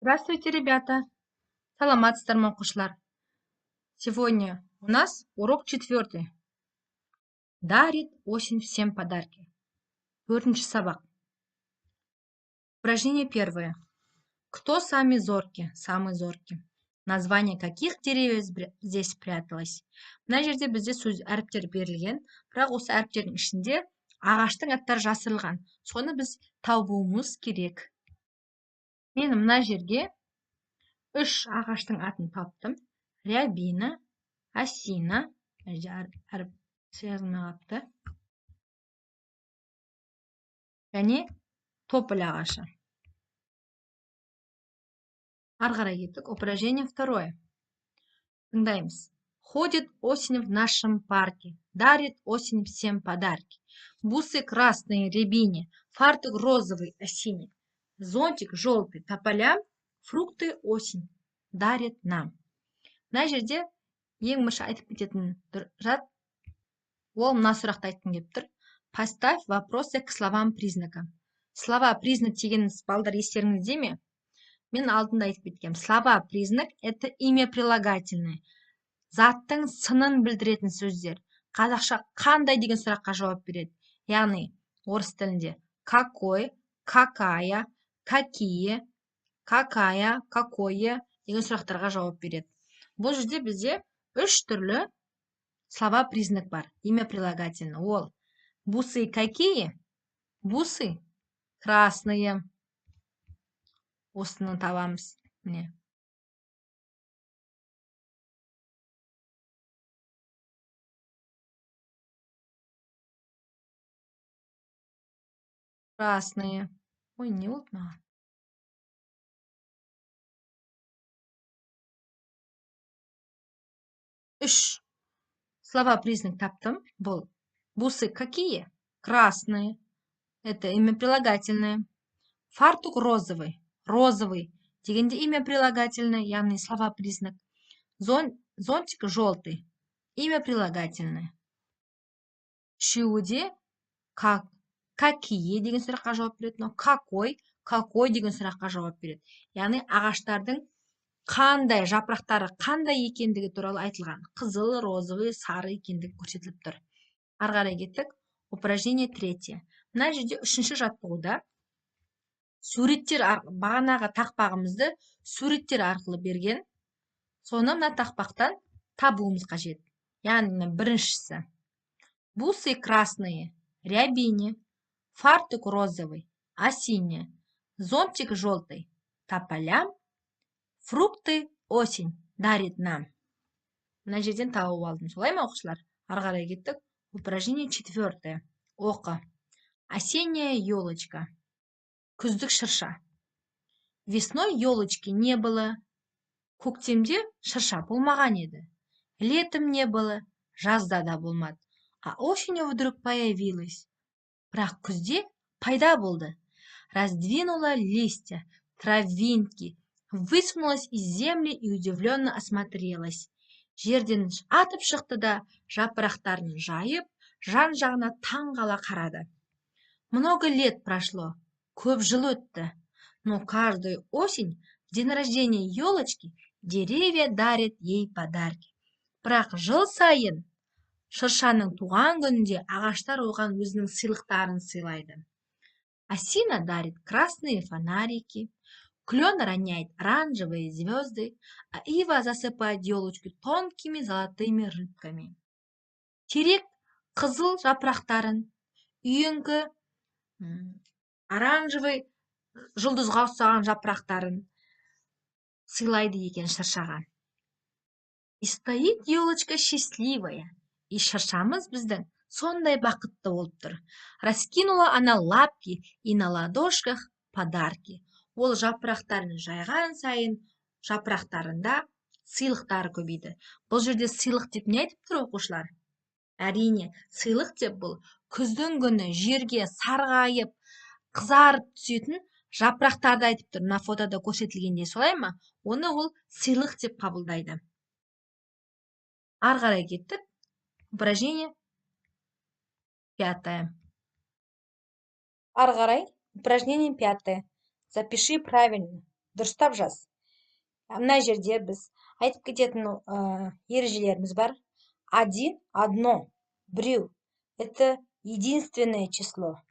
Здравствуйте, ребята! Саламатсыздар ма, оқушылар? Сегодня у нас урок четвертый. Дарит осень всем подарки. Төртінші сабақ. Упражнение первое. Кто сами зорки? Самый зоркий. Название каких деревьев здесь спряталось? Мына жерде бізде сөз әріптер берілген, бірақ осы әріптердің ішінде ағаштың аттары жасырылған. Соны біз табуымыз керек. Мен мына жерге үш ағаштың атын таптым. Рябина, осина, мына жерде әріп жазылмай қалыпты. Және тополь ағашы. Ары қарай кеттік. Упражнение второе. Тыңдаймыз. Ходит осень в нашем парке, дарит осень всем подарки. Бусы красные рябине, фартук розовый осине, зонтик желтый тополям, фрукты осень дарит нам. Мына жерде ең бірінші айтып кететін жат, ол мына сұрақты айтқым келіп тұр. Поставь вопросы к словам признакам. Слова признак дегеніміз, балдар, естеріңізде ме? Мен алдында айтып кеткенмін. Слова признак это имя прилагательное. Заттың сынын білдіретін сөздер. Қазақша қандай деген сұраққа жауап береді. Яғни орыс тілінде какой, какая, какие, какая, какое деген сұрақтарға жауап береді. Бұл жерде бізде үш түрлі слова признак бар. Имя прилагательное. Ол бусы какие? Бусы красные. Осыны табамыз. Міне. Красные. Ой, не болды маған. Үш слова признак таптым. Бұл бусы какие? Красные. Это имя прилагательное. Фартук розовый. Розовый дегенде имя прилагательное, яғни слова признак. Зонтик желтый. Имя прилагательное. Үшеуі де как, какие деген сұраққа жауап береді. Мынау какой, какой деген сұраққа жауап береді. Яғни ағаштардың қандай жапырақтары қандай екендігі туралы айтылған. Қызыл, розовый, сары екендігі көрсетіліп тұр. Ары қарай кеттік. Упражнение третье. Мына жерде үшінші жаттығуда суреттер бағанағы тақпағымызды суреттер арқылы берген. Соны мына тақпақтан табуымыз қажет. Яғни мына біріншісі. Бусы красные, рябине, фартук розовый, осине, зонтик желтый, тополям, фрукты осень дарит нам. Мына жерден тауып алдым. Солай ма, оқушылар? Ары қарай кеттік. Упражнение четвертое. Оқы. Осенняя елочка. Күздік шырша. Весной елочки не было. Көктемде шырша болмаған еді. Летом не было. Жазда да болмады. А осенью вдруг появилась. Бірақ күзде пайда болды. Раздвинула листья, травинки, высунулась из земли и удивленно осмотрелась. Жерден атып шықты да, жапырақтарын жайып, жан-жағына таң қала қарады. Много лет прошло, көп жыл өтті. Но каждую осень, в день рождения елочки, деревья дарят ей подарки. Бірақ жыл сайын шыршаның туған күнінде ағаштар оған өзінің сыйлықтарын сыйлайды. Осина дарит красные фонарики, клен роняет оранжевые звезды, а ива засыпает елочку тонкими золотыми рыбками. Терек қызыл жапырақтарын, үйеңкі, оранжевый жұлдызға ұқсаған жапырақтарын сыйлайды екен шыршаға. И стоит елочка счастливая, и шыршамыз біздің сондай бақытты болып тұр. Раскинула она лапки и на ладошках подарки. Ол жапырақтарын жайған сайын жапырақтарында сыйлықтары көбейді. Бұл жерде сыйлық деп не айтып тұр, оқушылар? Әрине, сыйлық деп бұл күздің күні жерге сарғайып, қызарып түсетін жапырақтарды айтып тұр. Мына фотода көрсетілгендей, солай ма? Оны ол сыйлық деп қабылдайды. Ары қарай кеттік. Упражнение пятое. Ары қарай упражнение пятое. Запиши правильно. Дұрыстап жаз. Мына жерде біз айтып кететін ережелеріміз бар. Один, одно, біреу. Это единственное число.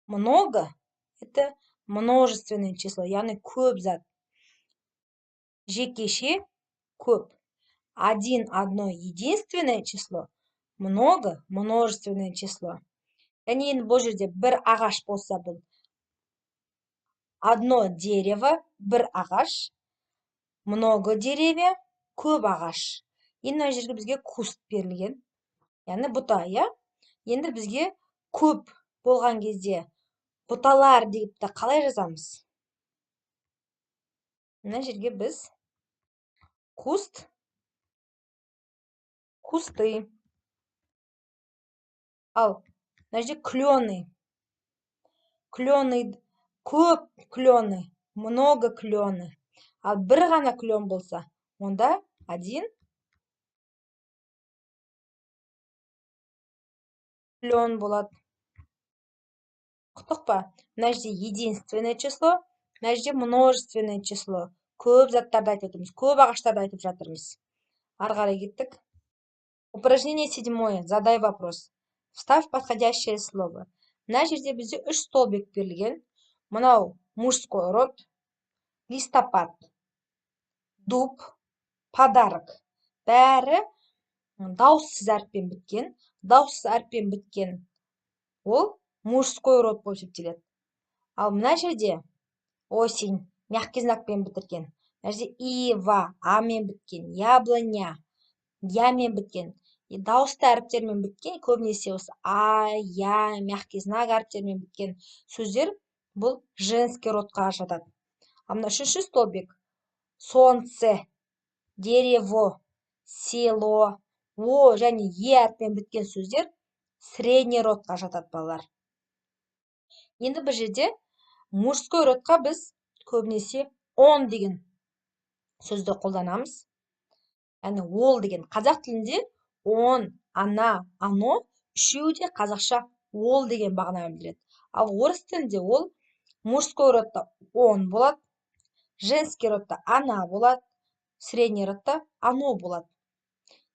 Много – это множественное число, яғни көп зат. Жекеше көп. Один, одно, единственное число. Много, множественное число. Яғни енді бұл жерде бір ағаш болса, бұл одно дерево, бір ағаш. Много деревья, көп ағаш. Енді мына жерге бізге куст берілген, яғни бұта, иә? Енді бізге көп болған кезде бұталар деп те қалай жазамыз? Мына жерге біз куст, кусты. Ал мына жерде клены. Клены, көп клены, много клены. Ал бір ғана клен болса, онда один клен болады. Ұқтық па? Мына жерде единственное число, мына жерде множественное число. Көп заттарды айтып отырмыз, көп ағаштарды айтып жатырмыз. Ары қарай кеттік. Упражнение седьмое. Задай вопрос. Вставь подходящее слово. Мына жерде бізде үш столбик берілген. Мынау мужской род, листопад, дуб, подарок. Бәрі дауыссыз әріппен біткен. Дауыссыз әріппен біткен ол мужской род болып есептеледі. Ал мына жерде осень мягкий знакпен бітірген. Мына жерде ива, а-мен біткен, яблоня, я-мен біткен. Дауысты әріптермен біткен, көбінесе осы а, я, мягкий знак әріптермен біткен сөздер бұл женский родқа жатады. Ал мына үшінші столбик солнце, дерево, село, о және е әрпімен біткен сөздер средний родқа жатады, балалар. Енді бұл жерде мужской родқа біз көбінесе он деген сөзді қолданамыз. Яғни ол деген қазақ тілінде он, она, оно үшеуі де қазақша ол деген мағына білдіреді. Ал орыс тілінде ол мужской родта он болады, женский родта она болады, средний родта оно болады.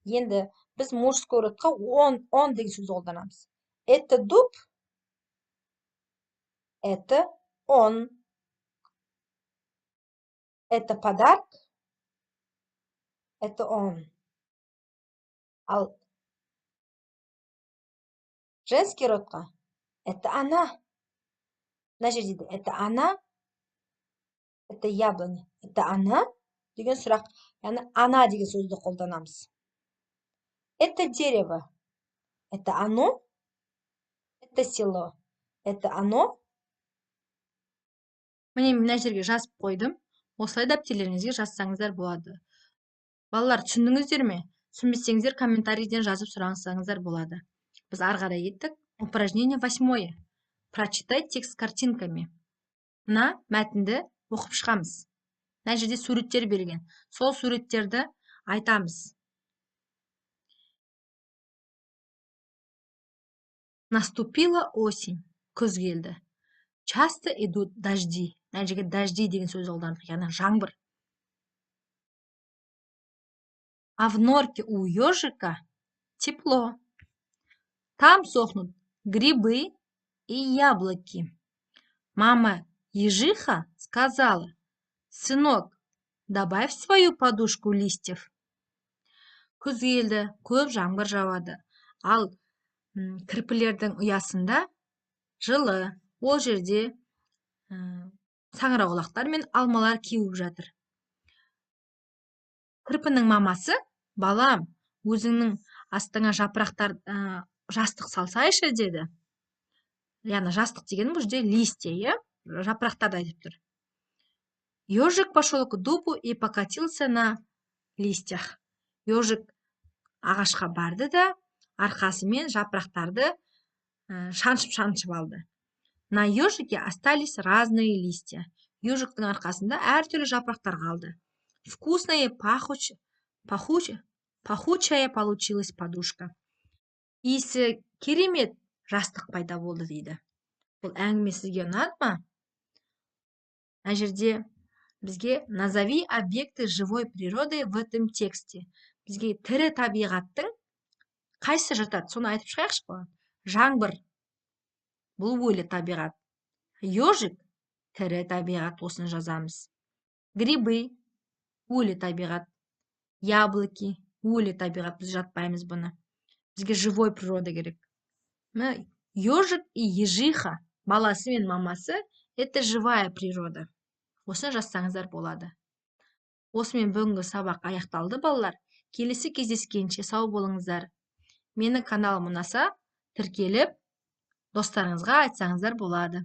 Енді біз мужской родқа он, он деген сөзді қолданамыз. Это дуб, это он. Это подарок, это он. Ал женский родқа это она. Мына жерде де это она, это яблоня, это она деген сұрақ, яғни она деген сөзді қолданамыз. Это дерево, это оно, это село, это оно. Міне, мына жерге жазып қойдым. Осылай дәптерлеріңізге жазсаңыздар болады. Балалар, түсіндіңіздер ме? Түсінбесеңіздер, комментарийден жазып сұрасаңыздар болады. Біз ары қарай кеттік. Упражнение восьмое. Прочитай текст с картинками. Мына мәтінді оқып шығамыз. Мына жерде суреттер берген. Сол суреттерді айтамыз. Наступила осень. Күз келді. Часто идут дожди. Мына жерге дожди деген сөз қолдандық, яғни жаңбыр. А в норке у ежика тепло. Там сохнут грибы и яблоки. Мама ежиха сказала: сынок, добавь в свою подушку листьев. Күз келді, көп жаңбыр жауады. Ал кірпілердің ұясында жылы. Ол жерде саңырауқұлақтар мен алмалар кеуіп жатыр. Кірпінің мамасы: балам, өзіңнің астыңа жапырақтар, жастық салсайшы, деді. Яғни жастық деген бұл жерде листья, иә, жапырақтарды айтып тұр. Ежик пошел к дубу и покатился на листьях. Ежик ағашқа барды да, арқасымен жапырақтарды шаншып-шаншып алды. На ежике остались разные листья. Ежиктің арқасында әртүрлі жапырақтар қалды. Вкусная, пахучая получилась подушка. Иісі керемет жастық пайда болды, дейді. Бұл әңгіме сізге ұнады ма? Мына жерде Бізге «Назови объекты живой природы в этом тексте». Бізге тірі табиғаттың қайсысы жатады, соны айтып шығайықшы, балалар. Жаңбыр — бұл өлі табиғат. Ежик — тірі табиғат, осыны жазамыз. Грибы — өлі табиғат. Яблоки — өлі табиғат, біз жатпаймыз бұны. Бізге живой природа керек. Ежик и ежиха, баласы мен мамасы, это живая природа. Осыны жазсаңыздар болады. Осымен бүгінгі сабақ аяқталды, балалар. Келесі кездескенше сау болыңыздар. Менің каналым ұнаса, тіркеліп, достарыңызға айтсаңыздар болады.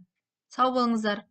Сау болыңыздар.